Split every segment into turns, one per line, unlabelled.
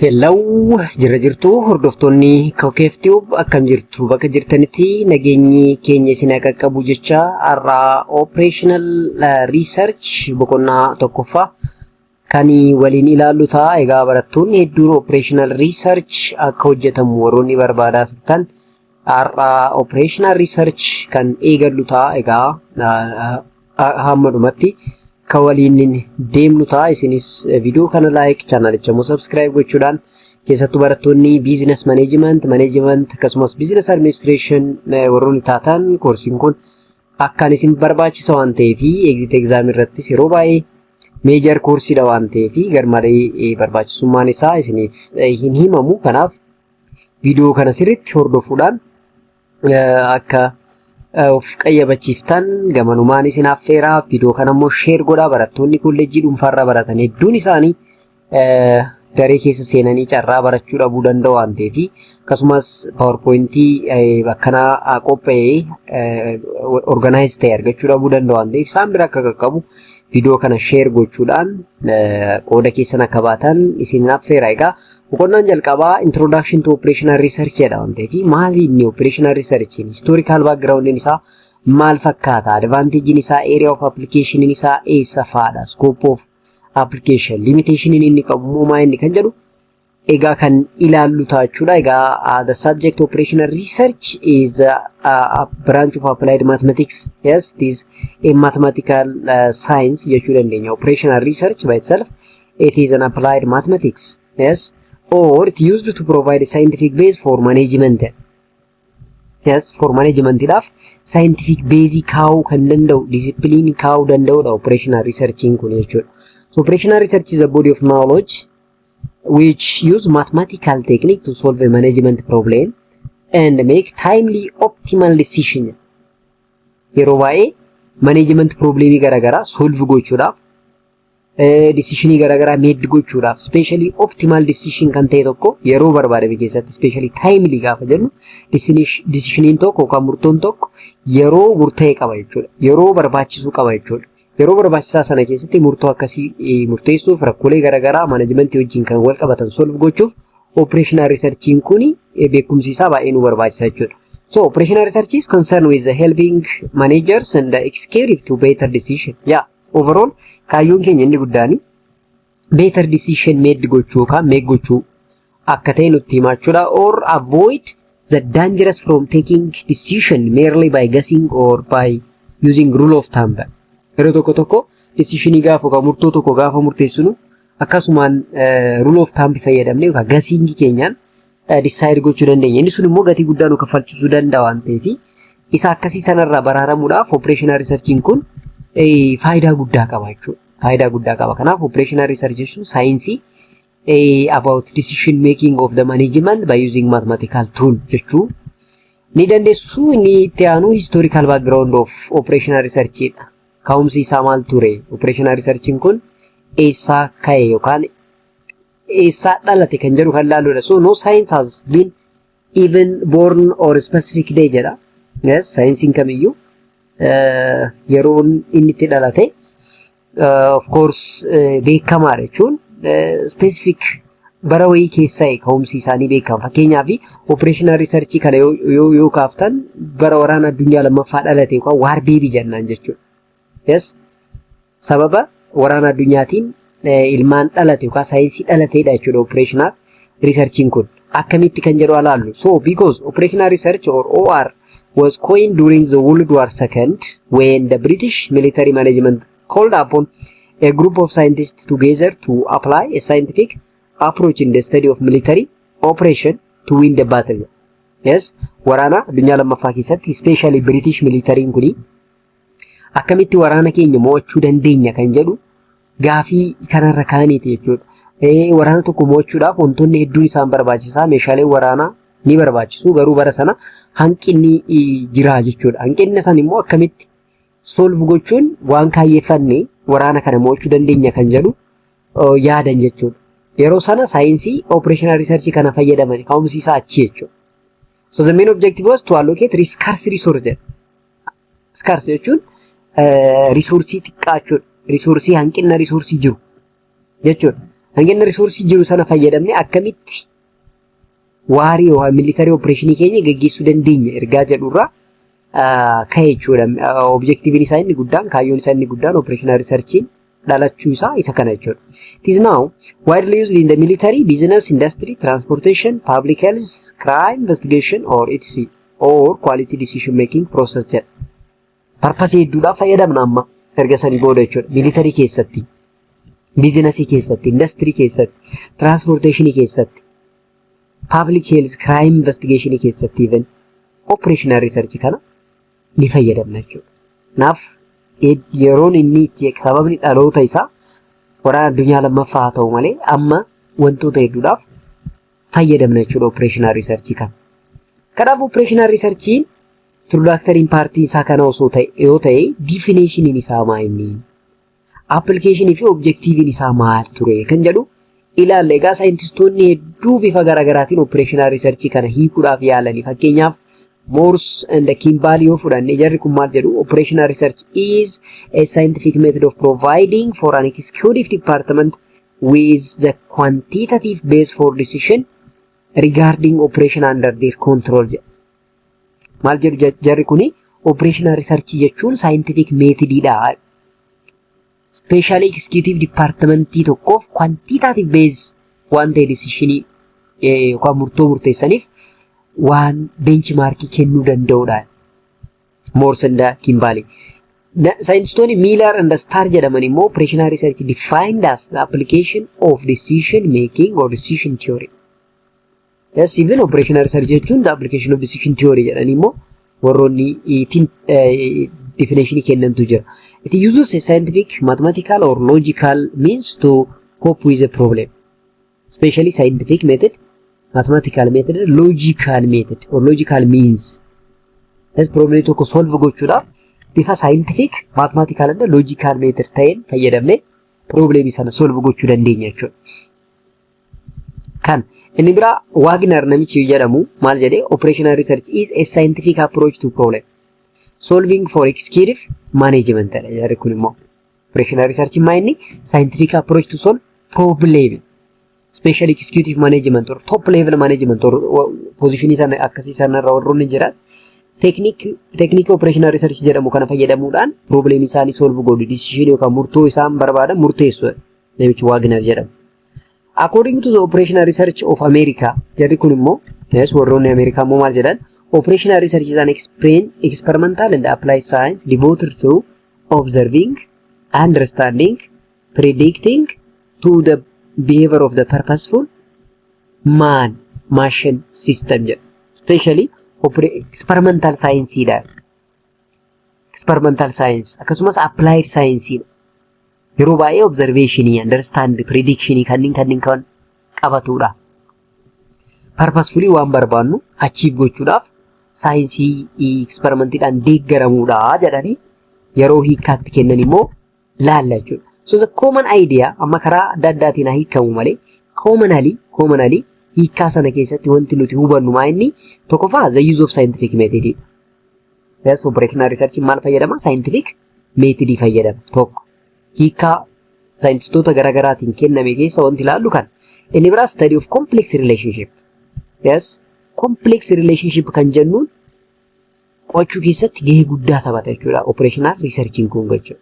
Hello, jirra jirtu hordoftoonni Kokeef Tube, akkam jirtu? Bakka jirtanitti nageenyi keenya isin haa qaqqabu jecha, har'aa operational research boqonnaa tokkoffaa kan waliin ilaallu ta'a. Egaa barattoonni hedduun operational research akka hojjetamu warroonni barbaadaa turtan, har'aa operational research kan eegallu ta'a. Egaa hamma dhumatti kan waliin deemnu ta'a. Isinis viidiyoo kana like, chaanalicha immoo subscribe gochuudhaan, keessattuu barattoonni business management, management akkasumas business administration warroonni taatan, koorsiin kun akkaan isin barbaachisa waan ta'eef, exit exam irrattis yeroo baay'ee major koorsiidha waan ta'eef, garmalee barbaachisummaan isaa isiniif hin himamu. Kanaaf viidiyoo kana sirriitti hordofuudhaan akka of qayyabachiiftan gamanumaan isin affeeraa. Viidiyoo kana immoo share godhaa. Barattoonni kolleejjii dhuunfaarraa baratan hedduun isaanii daree keessa seenanii carraa barachuu dhabuu danda'u waan ta'eef, akkasumas PowerPointii akkanaa qophaa'ee organize ta'e argachuu dhabuu danda'u waan ta'eef, isaan bira akka qaqqabu viidiyoo kana share gochuudhaan qooda keessan akka baatan isin affeera. Egaa boqonnaan jalqabaa Introduction to Operational Research jedha waan ta'eef, maali inni Operational Research, historical background isaa maal fakkaata, advantage isaa, area of application isaa eessa fa'aadha, scope of application, limitation inni qabu immoo maa inni kan jedhu egaa kan ilaallu ta'a jechuudha. Egaa the subject operational research is a branch of applied mathematics. Yes, it is a mathematical science jechuu dandeenya. Operational research by itself, it is an applied mathematics. Yes, or it used to provide a scientific base for management. Yes, for managementidhaaf scientific base kaa'uu kan danda'u, discipline kaa'uu danda'udha operational researchiin kun jechuudha. So operational research is a body of knowledge which use mathematical technique to solve a management problem and make timely optimal decision. Yeroo baay'ee management problemii garaagaraa solve gochuudhaaf, decisionii garaagaraa made gochuudhaaf, especially optimal decision kan ta'e tokko yeroo barbaadame keessatti, especially timely gaafa jennu, decisioniin tokko yookaan murtoon tokko yeroo murtaa'e qaba jechuudha. Yeroo barbaachisuu qaba jechuudha. Yeroo barbaachisaa sana keessatti murtoo akkasii murteessuuf, rakkoolee garaagaraa managementii wajjin kan wal qabatan solve gochuuf, operational researchiin kun beekumsi isaa baay'ee nu barbaachisa jechuudha. So operational research is concerned with the helping managers and the executive to better decision. Yeah, overall kaayyoon keenya inni guddaani better decision made gochuu yookaan make gochuu akka ta'e nutti himaa jechuudha. Or avoid the dangerous from taking decision merely by guessing or by using rule of thumb. Yeroo tokko tokko decisionii gaafa yookaan murtoo tokko gaafa murteessinu, akkasumaan rule of thumb fayyadamnee yookaan guessingii keenyaan decide gochuu dandeenya. Inni sun immoo gatii guddaa nu kaffalchisuu danda'a waan ta'eef, isa akkasii sanarraa baraaramuudhaaf operational researchiin kun faayidaa guddaa qaba jechuudha. Faayidaa guddaa qaba. Kanaaf operational research jechuun saayinsii about decision making of the management by using mathematical tool jechuu ni dandeessu. Inni itti aanu historical background of operational research dha. Ka'umsi isaa maal ture? Operational researchiin kun eessaa ka'e yookaan eessaa dhalate kan jedhu kan laalludha. So no science has been even born or specific day jedha. Yes, saayinsiin kamiyyuu yeroon inni itti dhalate of course beekamaadha jechuun specific bara wayii keessaa ka'umsi isaanii beekama. Fakkeenyaaf operational research kana yoo kaaftan, bara waraana addunyaa lammaffaa dhalate yookaan war baby jennaan jechuudha. Yes, sababa waraana addunyaatiin ilmaan dhalate yookaan saayinsii dhalateedha jechuudha operational researchiin kun. Akkamitti kan jedhu alaallu. So because operational research or OR was coined during the World War II, when the British military management called upon a group of scientists together to apply a scientific approach in the study of military operation to win the battle. Yes, waraana addunyaa lammaffaa keessatti, especially British militariin kuni akkamitti waraana keenya mo'achuu dandeenya kan jedhu gaafii kanarra kaaniiti jechuudha. Waraana tokko mo'achuudhaaf wantoonni hedduun isaan barbaachisaa, meeshaaleen waraanaa ni barbaachisu, garuu bara sana hanqinni jira jechuudha. Hanqinni san immoo akkamitti solve gochuun waan kaayyeeffanne waraana kana mo'achuu dandeenya kan jedhu yaadan jechuudha. Yeroo sana saayinsii operational research kana fayyadaman, ka'umsi isaa achi jechuudha. So the main objective was to allocate scarce resource jedha. Scarce jechuun resourcii xiqqaa jechuudha. Resourcii, hanqina resourcii jiru jechuudha. Hanqina resourceii jiru sana fayyadamne akkamitti warii yookaan military operationii keenya gaggeessuu dandeenya ergaa jedhurraa ka'e jechuudha. Objectiveiin isaa inni guddaan, kaayyoon isaa inni guddaan operational researchiin dhalachuu isaa isa kana jechuudha. It is now widely used in the military, business, industry, transportation, public health, crime investigation or etc. or quality decision making process jedha. Purposeii hedduudhaaf fayyadamna amma erga sanii booda jechuudha. Military keessatti, businessii keessatti, industry keessatti, transportationii keessatti, public health, crime investigationii keessatti even operational research kana ni fayyadamna jechuudha. Kanaaf yeroon inni itti sababni dhaloota isaa waraana addunyaa lammaffaa haa ta'u malee amma wantoota hedduudhaaf fayyadamna jechuudha operational research kana. Kanaaf operational researchiin introductory partiin isaa kana osoo ta'e yoo ta'e, definitioniin isaa maa inni, applicationii fi objectiveiin isaa maal ture kan jedhu ilaalla. Egaa saayintistoonni hedduu bifa garaagaraatiin operational research kana hiikuudhaaf yaalanii, fakkeenyaaf Morse and Kimball yoo fudhanne, jarri kun maal jedhu? Operational research is a scientific method of providing for an executive department with the quantitative base for decision regarding operation under their control jedha. Maal jedhu jarri kuni? Operational research jechuun scientific methodidha. Specially executive departmentii tokkoof quantitative base waan ta'e decisionii yookaan murtoo murteessaniif waan benchmarkii kennuu danda'udha. Morse and Kimball. Saayintistoonni Miller and Star jedhaman immoo operational research defined as the application of decision making or decision theory. Yes, even operational research jechuun the application of decision theory jedhanii immoo warroonni ittiin definition kennantu jira. It uses a scientific, mathematical or logical means to cope with a problem. Especially scientific method, mathematical method, logical method or logical means. Yes, problem tokko solve gochuudhaaf bifa scientific, mathematical and logical method ta'een fayyadamnee problem sana solve gochuu dandeenya jechuudha. Kan inni biraa Wagner namichi jedhamu maal jedhee? Operational research is a scientific approach to problem solving for executive management jedha. Jarri kun immoo operational research maa inni scientific approach to solve problem, special executive management or top level management or positionii sana akkasii sanarra warroonni jiran technique operational research jedhamu kana fayyadamuudhaan problem isaanii solve godhu, decision yookaan murtoo isaan barbaadan murteessu namichi Wagner jedhamu. According to the Operational Research of America, jarri kun immoo, yes, warroonni Ameerikaa immoo maal jedhan? Operational research is an experimental and applied science devoted to observing, understanding, predicting to the behavior of the purposeful man machine system jedhu. Especially experimental science dha. Experimental science akkasumas applied science dha. Yeroo baay'ee observationii, understand, predictionii kanneen kan qabatudha. Purposefully waan barbaannu achieve gochuudhaaf saayinsii experimentiidhaan deeggaramuudha jedhanii yeroo hiikkaatti kennan immoo laalla jechuudha. So the common idea amma karaa adda addaatiin haa hiikamu malee commonly hiikkaa sana keessatti wanti nuti hubannu maa inni? Tokkoffaa, the use of scientific method. Yes, operational research maal fayyadama? Scientific method fayyadama. Tokko hiikkaa saayintistoota garaagaraatiin kenname keessa wanti ilaallu kan inni biraa study of complex relationship. Yes, complex relationship kan jennuun qo'achuu keessatti gahee guddaa taphata jechuudha operational researchiin kun jechuudha.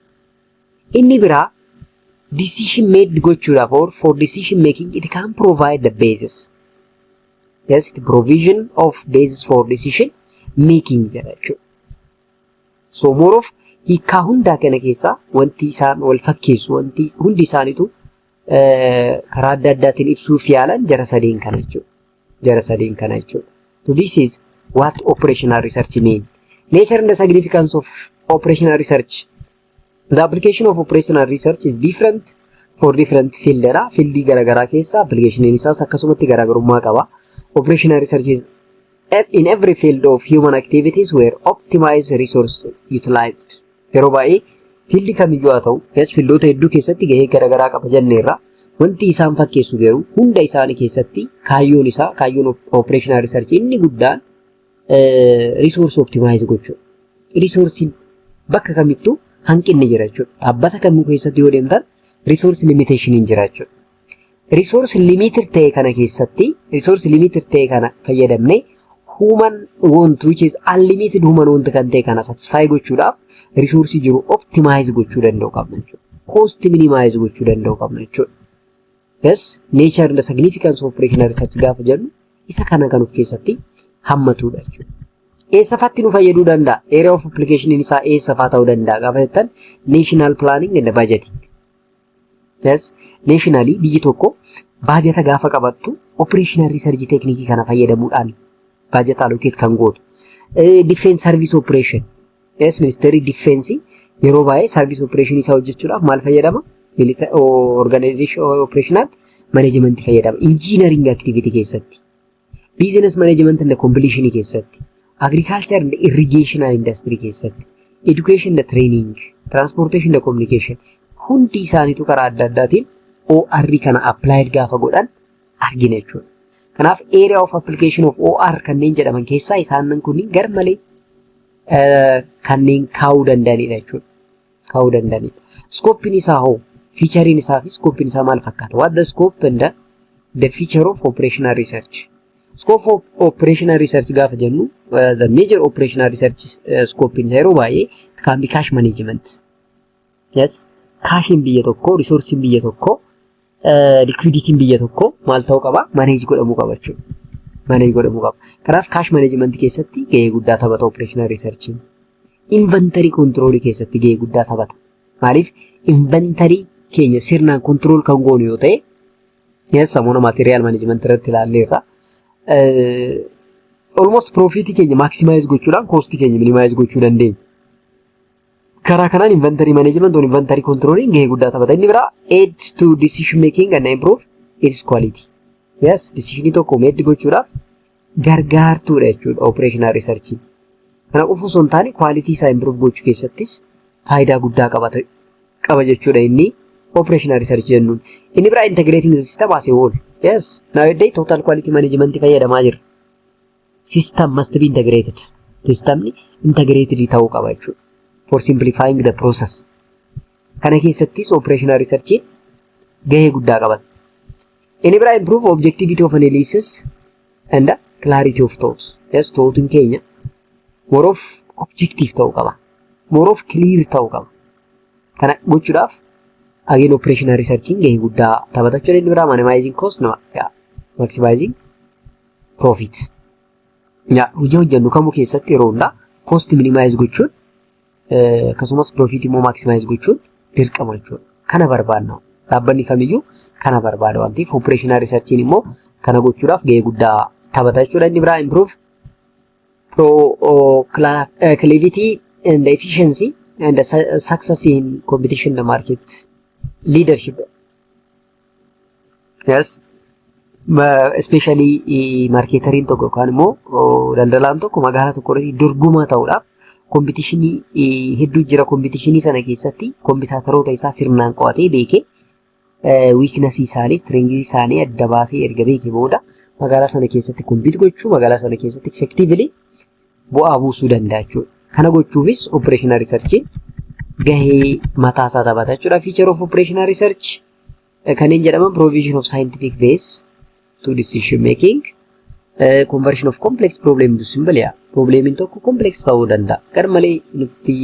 Inni biraa decision made gochuudhaaf or for decision making it can provide the basis. Yes, the provision of basis for decision making jedha jechuudha. So more of hiikkaa hundaa kana keessaa wanti isaan wal fakkeessu, wanti hundi isaaniitu karaa adda addaatiin ibsuuf yaalan jara sadeen kana jechuudha. Jara sadeen kana jechuudha. So this is what operational research mean. Nature and the significance of operational research. The application of operational research is different for different field dha. Fieldii garaagaraa keessa applicationiin isaas akkasumatti garaagarummaa qaba. Operational research is in every field of human activities where optimized resource utilized. Yeroo baay'ee fieldii kamiyyuu haa ta'u, yes, fieldoota hedduu keessatti gahee garaagaraa qaba jenneerra. Wanti isaan fakkeessu garuu hunda isaanii keessatti kaayyoon isaa, kaayyoon operational research inni guddaan resource optimize gochuudha. Resourcein bakka kamittuu hanqinni jira jechuudha. Dhaabbata kamuu keessatti yoo deemtan resource limitation jira jechuudha. Resource limited ta'e kana keessatti, resource limited ta'e kana fayyadamnee, human want which is unlimited human want kan ta'e kana satisfy gochuudhaaf resource jiru optimize gochuu danda'u qabna jechuudha. Cost minimize gochuu danda'u qabna jechuudha. Yes, nature and the significance of operational research gaafa jennu isa kana kan of keessatti hammatudha jechuudha. Eessa faatti nu fayyaduu danda'a? Area of application isaa eessa faa ta'uu danda'a gaafa jettan, national planning and budgeting. Yes, nationally biyyi tokko baajata gaafa qabattu operational research technique kana fayyadamuudhaan baajata allocate kan gootu. Defense service operation. Yes, ministeerri defense yeroo baay'ee service operation isaa hojjechuudhaaf maal fayyadama? Organization operational management fayyadama. Engineering activity keessatti. Business management and completion keessatti. Agriculture and irrigation industry keessatti. Education and training, transportation and communication, hundi isaaniitu karaa adda addaatiin OR kana applied gaafa godhan argina jechuudha. Kanaaf area of application of OR kanneen jedhaman keessaa isaan kunniin gar malee kanneen kaa'uu danda'anidha jechuudha. Kaa'uu danda'anidha. Scopeiin isaa hoo, featureiin isaa fi scopeiin isaa maal fakkaata? What the scope and the feature of operational research? Scope of operational research gaafa jennu, the major operational research scope isaa yeroo baay'ee can be cash management. Yes, cashiin biyya tokkoo, resourceiin biyya tokkoo, liquidityn biyya tokkoo maal ta'uu qaba? Manage godhamuu qaba jechuudha. Manage godhamuu qaba. Kanaaf cash management keessatti gahee guddaa taphata operational researchiin. Inventory control keessatti gahee guddaa taphata. Maaliif? Inventory keenya sirnaan control kan goonu yoo ta'e, yes, sammuna material management irratti ilaalleerra. Almost profitii keenya maximize gochuudhaan costii keenya minimize gochuu dandeenya. Karaa kanaan inventory management or inventory controlling gahee guddaa taphata. Inni biraa aid to decision making and improve its quality. Yes, decisionii tokko made gochuudhaaf gargaartuudha jechuudha operational research. Kana qofa osoo hin taane quality isaa improve gochuu keessattis faayidaa guddaa qaba jechuudha inni operational research jennuun. Inni biraa integrating the system as a whole. Yes, nowadays total quality management fayyadamaa jira. System must be integrated. Systemni integrated ta'uu qaba jechuudha. For simplifying the process. Kana keessattis operational research gahee guddaa qaba. Inni biraa improve objectivity of analysis and clarity of thoughts. Yes, thoughtiin keenya more of objective ta'uu qaba. More of clear ta'uu qaba. Kana gochuudhaaf again operational researchiin gahee guddaa taphata jechuudha. Inni biraa minimizing cost nama yaa maximizing profit. Yaa hojii hojjennu kamuu keessatti yeroo hundaa cost minimize gochuun akkasumas profit immoo maximize gochuun dirqama jechuudha. Kana barbaadna. Dhaabbanni kamiyyuu kana barbaada waan ta'eef operational researchiin immoo kana gochuudhaaf gahee guddaa taphata jechuudha. Inni biraa improve productivity and efficiency and the success in competition in the market leadership. Yes. Especially marketeriin tokko yookaan immoo daldalaan tokko magaalaa tokko irratti dorgomaa ta'uudhaaf competitionii hedduu jira. Competitionii sana keessatti competitoroota isaa sirnaan qo'atee beekee, weaknessii isaanii, strengthii isaanii adda baasee erga beekee booda magaalaa sana keessatti compete gochuu, magaalaa sana keessatti effectively bu'aa buusuu danda'a jechuudha. Kana gochuufis operational researchiin gahee mataasaa taphata jechuudha. Feature of operational research kanneen jedhaman provision of scientific base to decision making, conversion of complex problem to simple. Yaa, problemiin tokko complex ta'uu danda'a. Gar malee nutti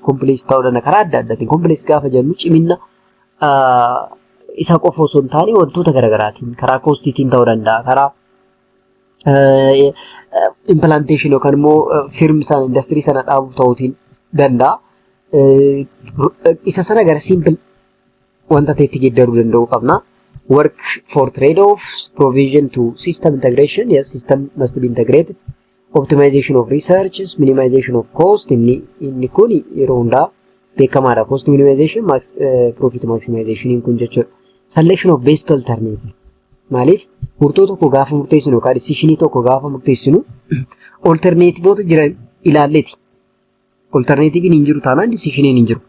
complex ta'uu danda'a karaa adda addaatiin. Complex gaafa jennu cimina isa qofa osoo hin taane wantoota garaagaraatiin, karaa costiitiin ta'uu danda'a, karaa implantation yookaan immoo firm sana, industirii sana dhaabuu ta'uutiin danda'a. Isa sana gara simple wanta ta'etti geeddaruu danda'uu qabna. Work for trade-offs, provision to system integration, yes, system must be integrated. Optimization of researches, minimization of cost, inni kun yeroo hundaa beekamaadha. Cost minimization, max, profit maximization kun jechuudha. Selection of best alternative. Maaliif? Murtoo tokko gaafa murteessinu yookaan decisionii tokko gaafa murteessinu alternativeota jiran ilaalleeti. Alternativein hin jiru taanaan decisioniin hin jiru.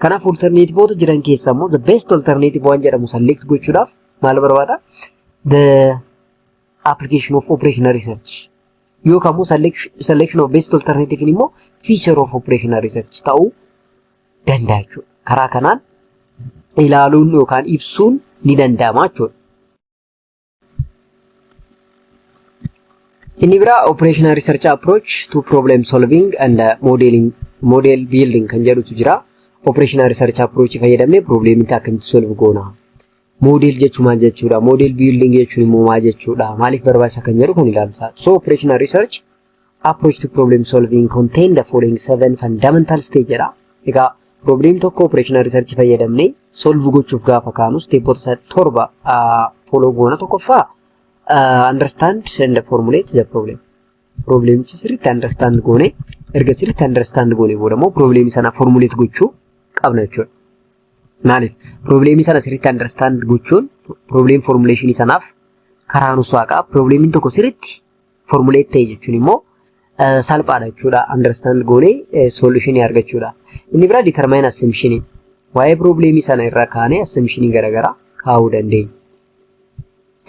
Kanaaf alternativeota jiran keessaa immoo the best alternative waan jedhamu select gochuudhaaf maal barbaada? The application of operational research. Yookaan immoo selection of best alternative immoo feature of operational research ta'uu danda'a jechuudha. Karaa kanaan ilaaluun yookaan ibsuun ni danda'ama jechuudha. Inni biraa operational research approach to problem solving and modeling model building kan jedhutu jira. Operational research approach fayyadamnee probleemii akkamitti solve goona? Model jechuun maal jechuudha? Model building jechuun immoo maal jechuudha? Maaliif barbaachisa kan jedhu kan ilaalu ta'a. So operational research approach to problem solving contain the following seven fundamental stage jedha. Egaa problem tokko operational research fayyadamnee solve gochuuf gaafa kaanu steepota 7 follow goona. Tokkoffaa, understand and formulate the problem. Problemicha sirriitti understand goone, erga sirriitti understand goone booda immoo problemii sana formulate gochuu qabna jechuudha. Maaliif? Problemii sana sirriitti understand gochuun problem formulation sanaaf karaa nu saaqa. Problemiin tokko sirriitti formulate ta'e jechuun immoo salphaadha jechuudha. Understand goonee solutionii argachuudha. Inni biraa determine assumption. Waa'ee problemii sana irraa kaanee assumptionii garaagaraa kaa'uu dandeenya.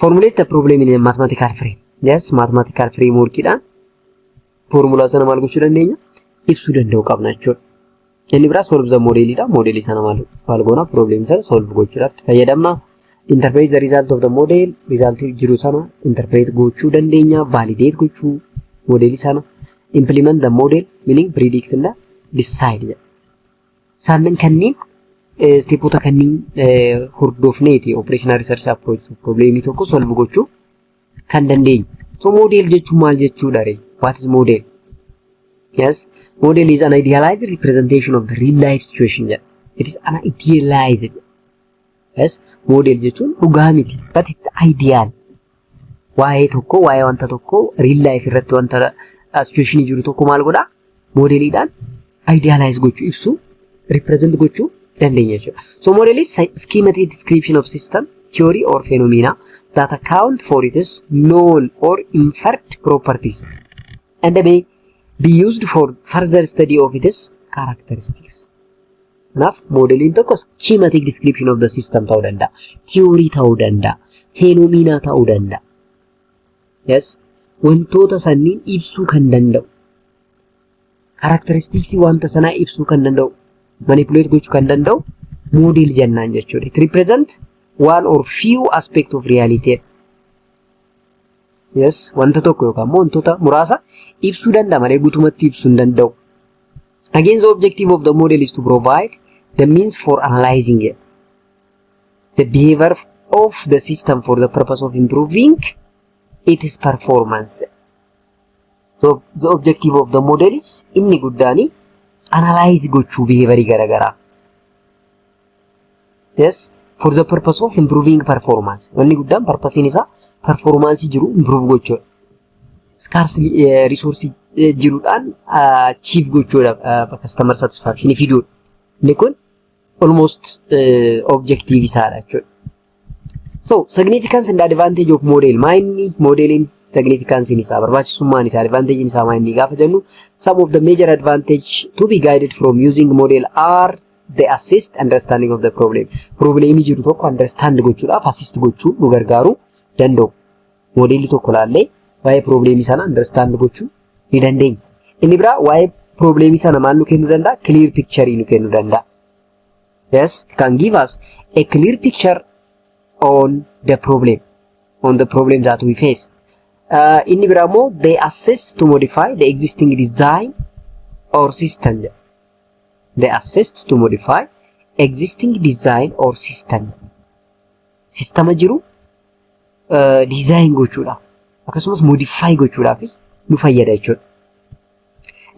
Formulate the problem in a mathematical frame. Yes, mathematical frameworkidhaan formulaa sana maal gochuu dandeenya? Ibsuu danda'uu qabna jechuudha. Inni biraa solve the modelidha. Modelii sana maal goona? Problem sana solve gochuudhaaf itti fayyadamna. Interpret the result of the model. Result jiru sana interpret gochuu dandeenya. Validate gochuu modelii sana. Implement the model, meaning predict and decide jedha. Isaan kanneen steepota kanneen hordofneeti operational research approach problemii tokko solve gochuu kan dandeenyu. So model jechuun maal jechuudha ree? What is model? Yes, model is an idealized representation of the real life situation jedha. It is an idealized. Yes, model jechuun dhugaa miti, but it's ideal. Waa'ee tokko, waa'ee wanta tokko, real life irratti wanta situation jiru tokko maal godhaa? Modeliidhaan idealize gochuu, ibsuu, represent gochuu dandeenya jechuudha. So model is schematic description of system, theory or phenomena that account for its known or inferred properties and may be used for further study of its characteristics. Kanaaf moodeliin tokko schematic description of the system ta'uu danda'a, theory ta'uu danda'a, phenomena ta'uu danda'a. Yes, wantoota sanniin ibsuu kan danda'u, characteristicsii wanta sanaa ibsuu kan danda'u, manipulate gochuu kan danda'u model jennaan jechuudha. It represent one or few aspect of reality. Yes, wanta tokko yookaan immoo wantoota muraasa ibsuu danda'a malee guutumatti ibsuu hin danda'u. Again, the objective of the model is to provide the means for analyzing it, the behavior of the system for the purpose of improving its performance. So, the objective of the model is inni guddaani analyze gochuu behaviorii garaagaraa. Yes, for the purpose of improving performance. Wanni guddaan purpose isaa performance jiru improve gochuudha. Scarce resource jiruudhaan achieve gochuudha, customer satisfaction fiduudha. Inni kun almost objective isaadha jechuudha. So, significance and advantage of model. Maayinni modeliin significance isaa, barbaachisummaan isaa, advantage isaa maayinni gaafa jennu, some of the major advantage to be guided from using model are: they assist understanding of the problem. Problemii jiru tokko understand gochuudhaaf assist gochuu nu gargaaruu danda'u. Modelii tokko laallee waa'ee problemii sana understand gochuu ni dandeenya. Inni biraa waa'ee problemii sana maal nu kennuu danda'a? Clear picture nu kennuu danda'a. Yes, it can give us a clear picture on the problem that we face. Inni biraa immoo they assist to modify the existing design or system. They assist to modify existing design or system. Sistama jiru design gochuudhaaf akkasumas modify gochuudhaafis nu fayyada jechuudha.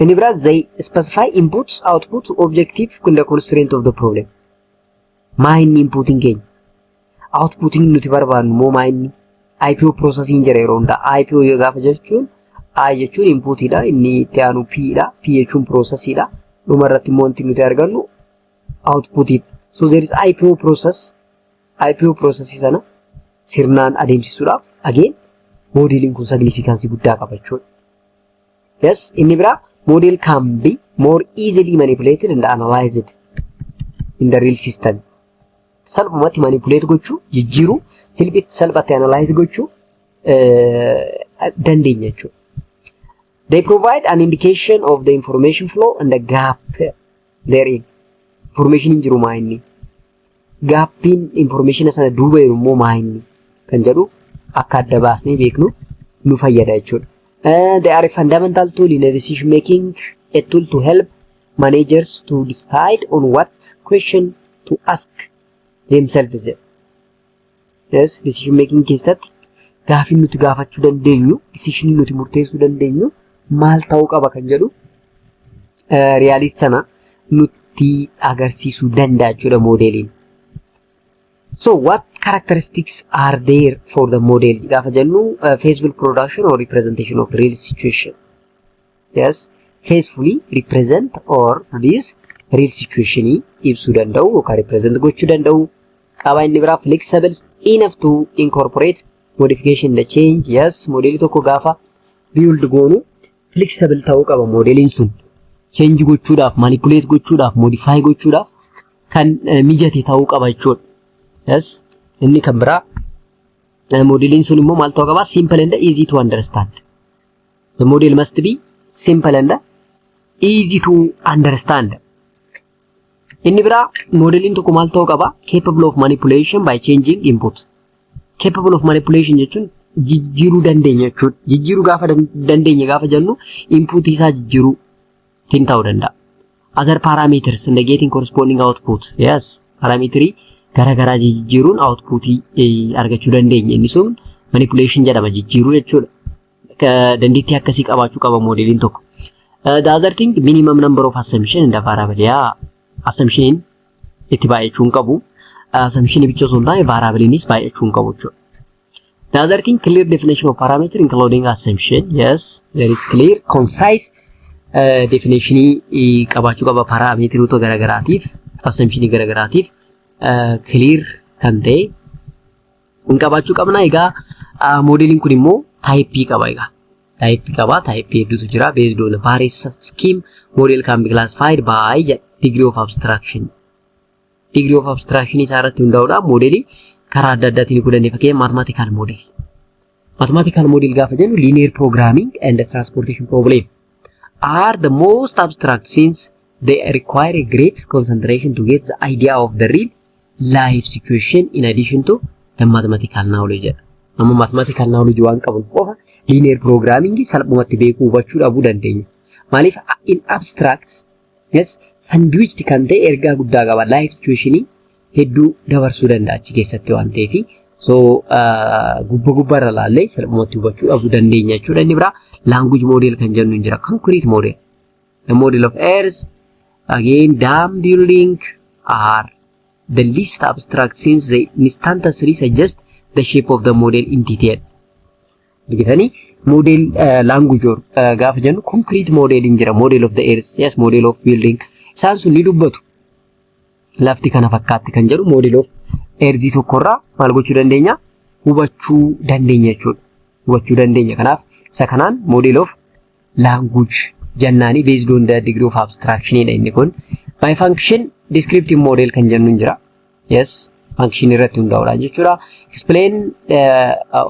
Inni biraa they specify inputs, output, objective and the constraint of the problem. Maa inni inputiin keenya? Outputiin nuti barbaadnu immoo maa inni? IPO processing jira yeroo hundaa. IPO gaafa jechuun I jechuun inputiidha. Inni itti aanu P dha. P jechuun processiidha. Dhuma irratti immoo wanti nuti argannu outputiidha. So there is IPO process. IPO processii sana sirnaan adeemsisuudhaaf again moodeliin kun significance guddaa qaba jechuudha. Yes, inni biraa model can be more easily manipulated and analyzed in the real system. Salphumatti manipulate gochuu, jijjiiruu, salphatti analyze gochuu dandeenya jechuudha. They provide an indication of the information flow and the gap therein. Information hin jiru maa inni? Gapiin information sana duuba jiru immoo maa inni kan jedhu akka adda baasnee beeknu nu fayyada jechuudha. They are a fundamental tool in a decision making, a tool to help managers to decide on what question to ask themselves. Yes, decision making keessatti gaafii nuti gaafachuu dandeenyu, decision nuti murteessuu dandeenyu maal ta'uu qaba kan jedhu reality sana nutti agarsiisuu danda'a jechuudha moodeliin. So what characteristics are there for the model? Gaafa jennu, faithful production or representation of real situation. Yes, faithfully represent or produce real situation ibsuu danda'u yookaan represent gochuu danda'u. Qaba inni biraa, flexible enough to incorporate modification, the change. Yes, modelii tokko gaafa build goonu flexible ta'uu qaba modeliin sun. Change gochuudhaaf, manipulate gochuudhaaf, modify gochuudhaaf kan mijate ta'uu qaba jechuudha. Yes, inni kan biraa modeliin sun immoo maal ta'uu qaba? Simple and easy to understand. The model must be simple and easy to understand. Inni biraa modeliin tokko maal ta'uu qaba? Capable of manipulation by changing input. Capable of manipulation jechuun jijjiiruu dandeenya jechuudha. Jijjiiruu gaafa dandeenya gaafa jennu, input isaa jijjiiruutiin ta'uu danda'a. Other parameters and getting corresponding output. Yes, parameterii gara garaa jijjiiruun outputii argachuu dandeenya. Inni sun manipulation jedhama, jijjiiruu jechuudha. Dandeettii akkasii qabaachuu qaba moodeliin tokko. The other thing, minimum number of assumption and variable. Yaa, assumption itti baay'achuu hin qabu. Assumption bicha osoo hin taane variableinis baay'achuu hin qabu jechuudha. The other thing, clear definition of parameter including assumption. Yes, there is clear, concise definition qabaachuu qaba parameteroota garagaraatiif, assumption garagaraatiif clear kan ta'e hin qabaachuu qabna. Egaa moodeliin kun immoo typeii qaba egaa. Typeii qaba, typeii hedduutu jira. Based on various scheme, model can be classified by degree of abstraction. Degree of abstraction isaa irratti hundaa'uudhaan moodelii karaa adda addaatiin hiikuu dandeenya. Fakkeenyaaf, mathematical model. Mathematical model gaafa jennu, linear programming and the transportation problem are the most abstract since they require a great concentration to get the idea of the real life situation in addition to the mathematical knowledge jedha. Amma mathematical knowledge waan qabuuf qofa linear programming salphumatti beekuu, hubachuu dhabuu dandeenya. Maaliif? In abstract, yes, sandwiched kan ta'e ergaa guddaa qaba. Life situation hedduu dabarsuu danda'a achi keessatti waan ta'eef, so gubba gubbaarra laallee salphumatti hubachuu dhabuu dandeenya jechuudha. Inni biraa language model kan jennu hin jira. Concrete model. The model of earth, again, dam building are the least abstract since they instantaneously suggest the shape of the model in detail. Argitanii, model language gaafa jennu, concrete model hin jira. Model of the earth, yes, model of building. Isaan sun ni dubbatu. Lafti kana fakkaatti kan jedhu model of earth tokkorraa maal gochuu dandeenya? Hubachuu dandeenya jechuudha. Hubachuu dandeenya. Kanaaf isa kanaan model of language jennaani, based on the degree of abstraction dha inni kun. By function descriptive model kan jennu hin jira. Yes, function irratti hundaa'uudhaan jechuudha. Explain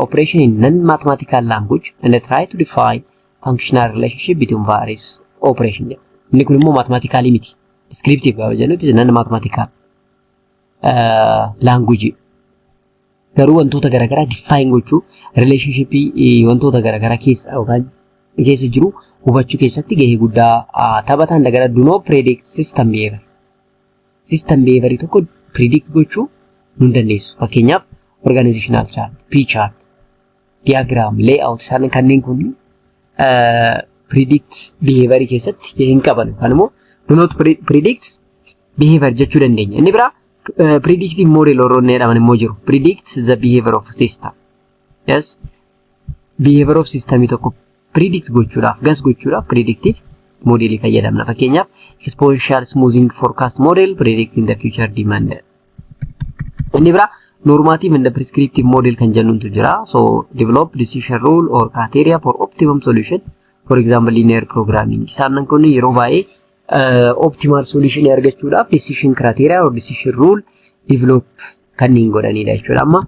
operation in non-mathematical language and try to define functional relationship between various operation jedha. Inni kun immoo mathematically miti. Descriptive gaafa jennutti non-mathematical language. Garuu wantoota garaagaraa define gochuu, relationship wantoota garaagaraa keessa yookaan keessa jiru hubachuu keessatti gahee guddaa taphatan. Dagara do not predict system behavior. System behavior tokko predict gochuu nun dandeessu. Fakkeenyaaf, organizational chart, P chart, diagram, layout, isaan kanneen kun predict behavior keessatti gahee hin qaban yookaan immoo do not predict behavior jechuu dandeenya. Inni biraa predictive model warroonni jedhaman immoo jiru. Predict the behavior of system. Yes. Behavior of system tokko predict gochuudhaaf, guess gochuudhaaf predictive modelii fayyadamna. Fakkeenyaaf, exponential smoothing forecast model predicting the future demand. Inni biraa normative and prescriptive model kan jennutu jira. So develop decision rule or criteria for optimum solution. For example, linear programming. Isaan kun yeroo baay'ee optimal solution argachuudhaaf decision criteria or decision rule develop kanneen godhanidha jechuudha. Amma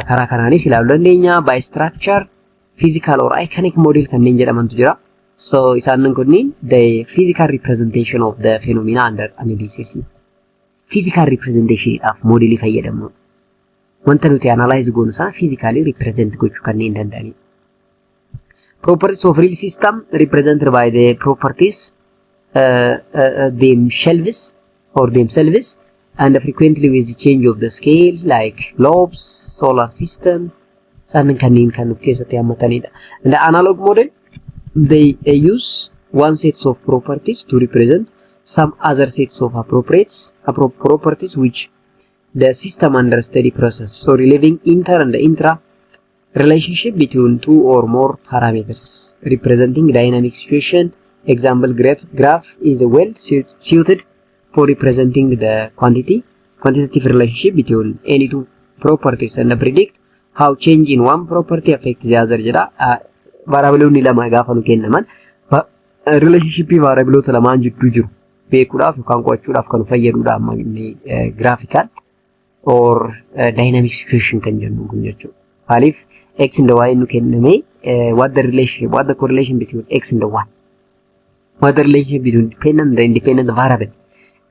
karaa kanaanis ilaaluu dandeenya. By structure, physical or iconic model kanneen jedhamantu jira. So isaan kunniin the physical representation of the phenomena under analysis. Physical representationidhaaf modelii fayyadamnudha. Wanta nuti analyze goonu sana physically represent gochuu kanneen danda'anidha. Properties of real system represented by the properties themselves and frequently with the change of the scale like globes, solar system, isaan kanneen kan of keessatti hammatanidha. In the analog model, they use one set of properties to represent some other sets of appropriate properties which the system under study process. So relieving inter and intra relationship between two or more parameters representing dynamic situation. Example, graph is well suited for representing the quantitative relationship between any two properties and predict how change in one property affects the other jedha. Variableoonni lama gaafa nu kennaman relationshipii variableoota lamaan jidduu jiru beekuudhaaf yookaan qo'achuudhaaf kan nu fayyadudha amma inni graphical or dynamic situation kan jennu kun jechuudha. Maaliif x and y nu kenname, what the relationship, what the correlation between x and y, what the relationship between dependent and independent variable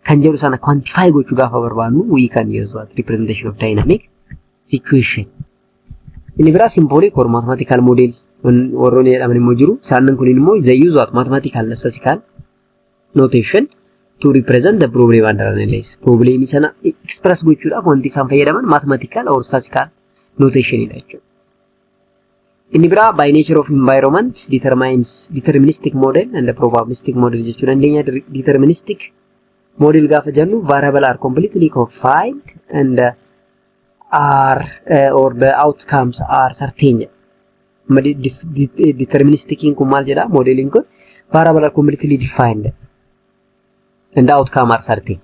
kan jedhu sana quantify gochuu gaafa barbaadnu, we can use what representation of dynamic situation. Inni biraa symbolic or mathematical model warroonni jedhaman immoo jiru. Isaan kun immoo they use what mathematical statistical notation to represent the problem under analysis. Problemii sana express gochuudhaaf wanti isaan fayyadaman mathematical or statistical notation dha jechuudha. Inni biraa by nature of environment determines deterministic model and the probabilistic model jechuu dandeenya. Deterministic model gaafa jennu, variable are completely confined and are or the outcomes are certain jedha. Deterministiciin kun maal jedha? Modeliin kun variable are completely defined and the outcome are certain.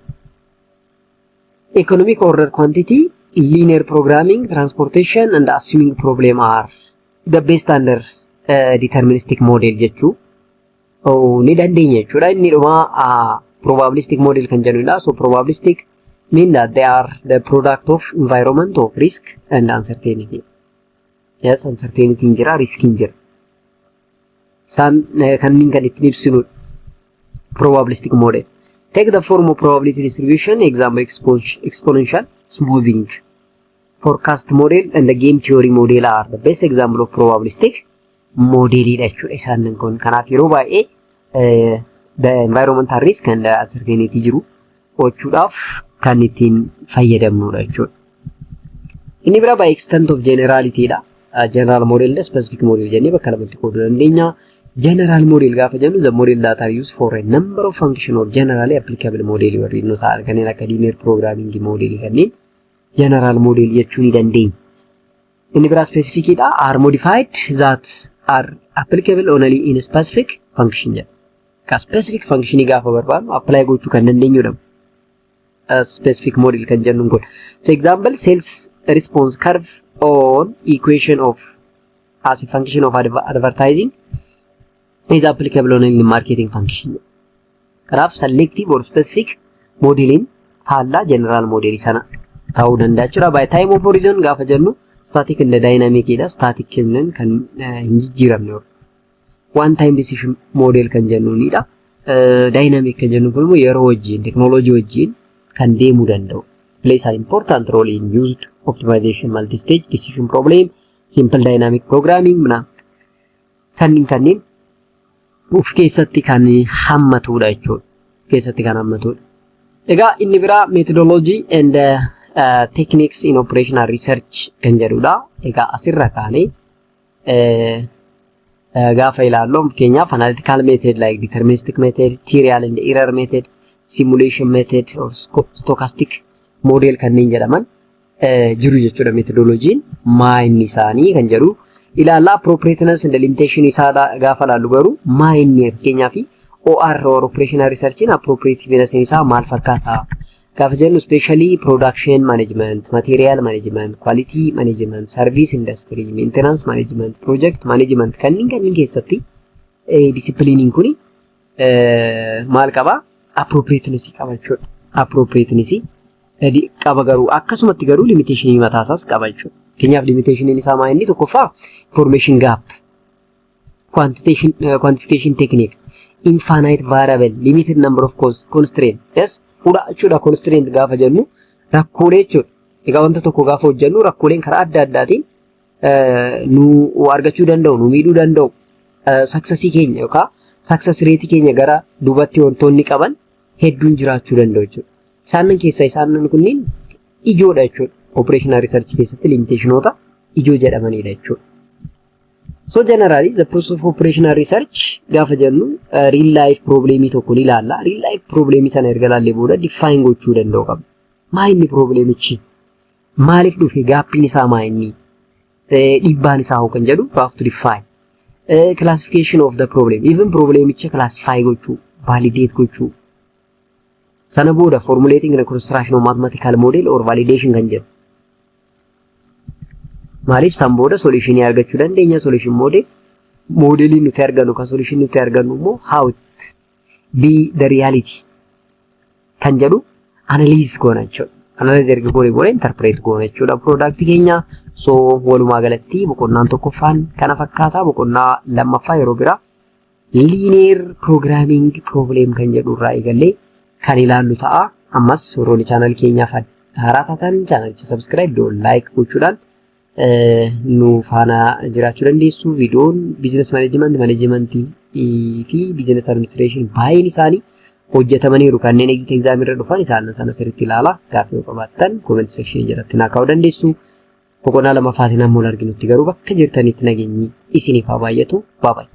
Economic order quantity, linear programming, transportation and assuming problem are the best under deterministic model jechuu ni dandeenya jechuudha. Inni dhuma probabilistic model kan jennudha. So probabilistic mean that they are the product of environment of risk and uncertainty. Yes, uncertainty hin jira, risk hin jira. Isaan kanneen kan ittiin ibsinudha. Probabilistic model. Take the form of probability distribution, example exponential smoothing. Forecast model and the game theory model are the best example of probabilistic modelidha jechuudha isaan kun. Kanaaf yeroo baay'ee the environmental risk and the uncertainty jiru qo'achuudhaaf kan ittiin fayyadamnudha jechuudha. Inni biraa by extent of generality dha. General model and specific model jennee bakka lamatti qooduu dandeenya. General model gaafa jennu, the model that are used for a number of function or generally applicable model warreen nu ta'an kanneen akka linear programming model kanneen general model jechuu ni dandeenya. Inni biraa specific dha, are modified that are applicable only in a specific function jedha. Ka specific function gaafa barbaadnu apply gochuu kan dandeenyudha. Specific model kan jennuun kun. So example, sales response curve on equation of as a function of advertising is applicable only in marketing function. Kanaaf selective or specific modeliin faallaa general model sana ta'uu danda'a jechuudha. By time of horizon gaafa jennu, static and dynamic dha. Static kennan kan hin jijjiiramne one time decision model kan jennuunidha. Dynamic kan jennu kun immoo yeroo wajjin, teknooloojii wajjin kan deemuu danda'u. Plays an important role in used optimization, multi-stage decision problem, simple dynamic programming mana kanneen of keessatti kan hammatudha jechuudha. Keessatti kan hammatudha. Egaa inni biraa methodology and techniques in operational research kan jedhudha. Egaa asirra kaanee gaafa ilaallu, fakkeenyaaf analytical method like deterministic method, trial and error method, simulation method or stochastic model kanneen jedhaman jiru jechuudha. Methodologiin maa inni isaanii kan jedhu ilaalla. Appropriateness and limitation isaa gaafa ilaallu garuu maa inni, fakkeenyaaf OR or operational research appropriateness isaa maal fakkaata gaafa jennu, especially production management, material management, quality management, service industry, maintenance management, project management kanneen keessatti discipliniin kuni maal qaba? Appropriateness qaba jechuudha. Appropriateness qaba, garuu akkasumatti garuu limitation mataasaas qaba jechuudha. Fakkeenyaaf limitation isaa maa inni? Tokkoffaa information gap, quantification technique, infinite variable, limited number of constraint. Yes. Hudha jechuudha. Constraint gaafa jennu rakkoolee jechuudha. Egaa wanta tokko gaafa hojjennu rakkooleen karaa adda addaatiin nu argachuu danda'u, nu miidhuu danda'u, successii keenya yookaan success rate keenya gara duubatti wantoonni qaban hedduun jiraachuu danda'u jechuudha. Isaan keessaa isaan kunniin ijoodha jechuudha. Operational research keessatti limitationoota ijoo jedhamanidha jechuudha. So generally, the process of operational research gaafa jennu real life problemii tokko ni ilaalla. Real life problemii sana erga ilaallee booda define gochuu danda'u qabna. Maa inni problemichi? Maaliif dhufe? Gapiin isaa maa inni? Dhiibbaan isaa hoo kan jedhu you have to define. Classification of the problem. Even problemicha classify gochuu, validate gochuu. Sana booda formulating and construction of mathematical model or validation kan jedhu. Maaliif san booda solutionii argachuu dandeenya? Solution model, modelii nuti argannu kan solution nuti argannu immoo how it be the reality kan jedhu analyze goona jechuudha. Analyze erga goone booda interpret goona jechuudha product keenya. So walumaa galatti boqonnaan tokkoffaan kana fakkaata. Boqonnaa lammaffaa yeroo biraa linear programming problem kan jedhu irraa eegallee kan ilaallu ta'a. Ammas warroonni channel keenyaaf haaraa taatan channelicha subscribe, like gochuudhaan nu faana jiraachuu dandeessu. Viidiyoon business management, managementii fi business administration baay'een isaanii hojjetamaniiru. Kanneen exit exam irra dhufan isaan sana sirriitti ilaala. Gaaffii yoo qabaattan comment section jalatti naa kaa'uu dandeessu. Boqonnaa lammaffaatiin hamma wal arginutti garuu bakka jirtanitti nageenyi isiniif haa baay'atu. Baay'ee.